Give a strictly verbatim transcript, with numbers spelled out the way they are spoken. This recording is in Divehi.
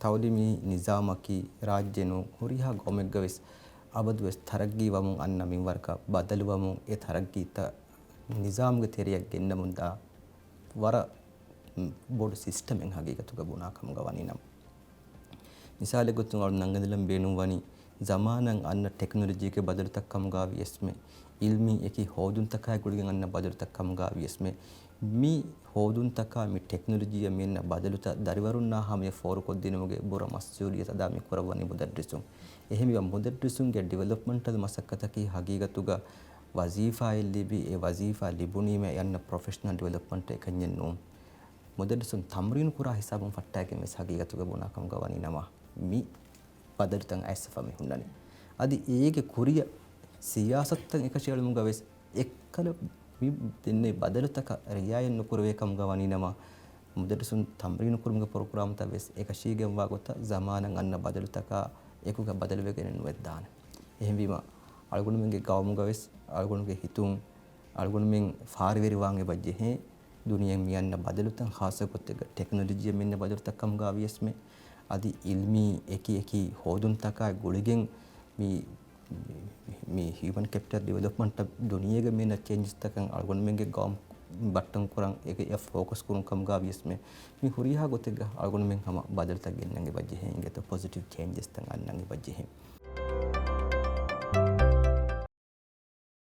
ތައުލީމީ ނިޒާމަކީ ރާއްޖެ ނޫން ހުރިހާ ގައުމެއްގަވެސް އަބަދުވެސް ތަރައްގީވަމުން އަންނަ މިންވަރަކަށް ބަދަލުވަމުން އެ ތަރައްގީތައް ނިޒާމުގެ ތެރެއަށް ގެންނަމުންދާ ވަރަށް ބޮޑު ސިސްޓަމެއް ހަގީގަތުގަ ބުނާ ކަމުގަ ވަނީ ނަމަ. މިސާލެއް ގޮތުން އަޅު ނަންގަނެލަން ބޭނުންވަނީ ޒަމާނަށް އަންނަ ޓެކްނޮލޮޖީގެ ބަދަލުތައް ކަމުގަ ވިޔަސްމެ، އިލްމީ އެކި ހޯދުންތަކާއި ގުޅިގެން އަންނަ ބަދަލުތައް ކަމުގަ ވިޔަސްމެ، މި ހޯދުންތަކާ މި ޓެކްނޮލޮޖީއަށް މި އަންނަ ބަދަލުތައް ދަރިވަރުންނާ ހަމަޔަށް ފޯރުކޮށްދިނުމުގެ ބުރަ މަސްއޫލިއްޔަތު އަދާ މި ކުރައްވަނީ މުދައްރިސުން. އެހެންވީމަ މުދައްރިސުންގެ ޑިވެލޮޕްމަންޓަލް މަސައްކަތަކީ ހަގީގަތުގަ ވަޒީފާއެއް ލިބި، އެ ވަޒީފާ ލިބުނީމަ އެ އަންނަ ޕްރޮފެޝަނަލް ޑިވެލޮޕްމަންޓް އެކަންޏެއް ނޫން. މުދައްރިސުން ތަމްރީނު ކުރާ ހިސާބުން ފައްޓާގެން ވެސް ހަގީގަތުގަ ބުނާ ކަމުގަ ވަނީ ނަމަ، މި ބަދަލުތައް އައިސްފަ މި ހުންނަނީ. އަދި އޭގެ ކުރިއަށް ސިޔާސަތުތައް އެކަށީ އެޅުމުގަ ވެސް އެއްކަލަ މި ދެންނެވި ބަދަލުތަކަށް ރިއާޔަތް ނުކުރެވޭ ކަމުގަ ވަނީ ނަމަ، މުދައްރިސުން ތަމްރީނު ކުރުމުގެ ޕްރޮގްރާމްތައް ވެސް އެކަށީގެންވާ ގޮތަށް ޒަމާނަށް އަންނަ ބަދަލުތަކާ އެކުގަ ބަދަލުވެގެނެއް ނުވެއްދާނެ. އެހެންވީމަ، އަޅުގަނޑުމެންގެ ގައުމުގަ ވެސް އަޅުގަނޑުގެ ހިތުން އަޅުގަނޑުމެން ފާރިވެރިވާން އެބަ ޖެހޭ. ދުނިޔެ މި އަންނަ ބަދަލުތައް ޚާއްޞަ ގޮތެއްގަ ޓެކްނޮލޮޖީއަށް މި އަންނަ ބަދަލުތައް ކަމުގަ ވިޔަސްމެ، އަދި އިލްމީ އެކި އެކި ހޯދުންތަކާ ގުޅިގެން މި، މި ހިއުމަން ކެޕިޓަލް ޑިވެލޮޕްމަންޓަށް ދުނިޔޭގެ މި އަންނަ ޗޭންޖަސްތަކަށް އަޅުގަނޑުމެންގެ ގައުމު ބައްޓަން ކުރަން އެ، އެ ފޯކަސް ކުރުން ކަމުގަ ވިޔަސްމެ، މި ހުރިހާ ގޮތެއްގަ އަޅުގަނޑުމެން ހަމަ ބަދަލުތައް ގެންނަން އެބަ ޖެހޭ އިނގޭތޯ، ޕޮޒިޓިވް ޗޭންޖަސްތައް އަންނަން އެބަ ޖެހޭ.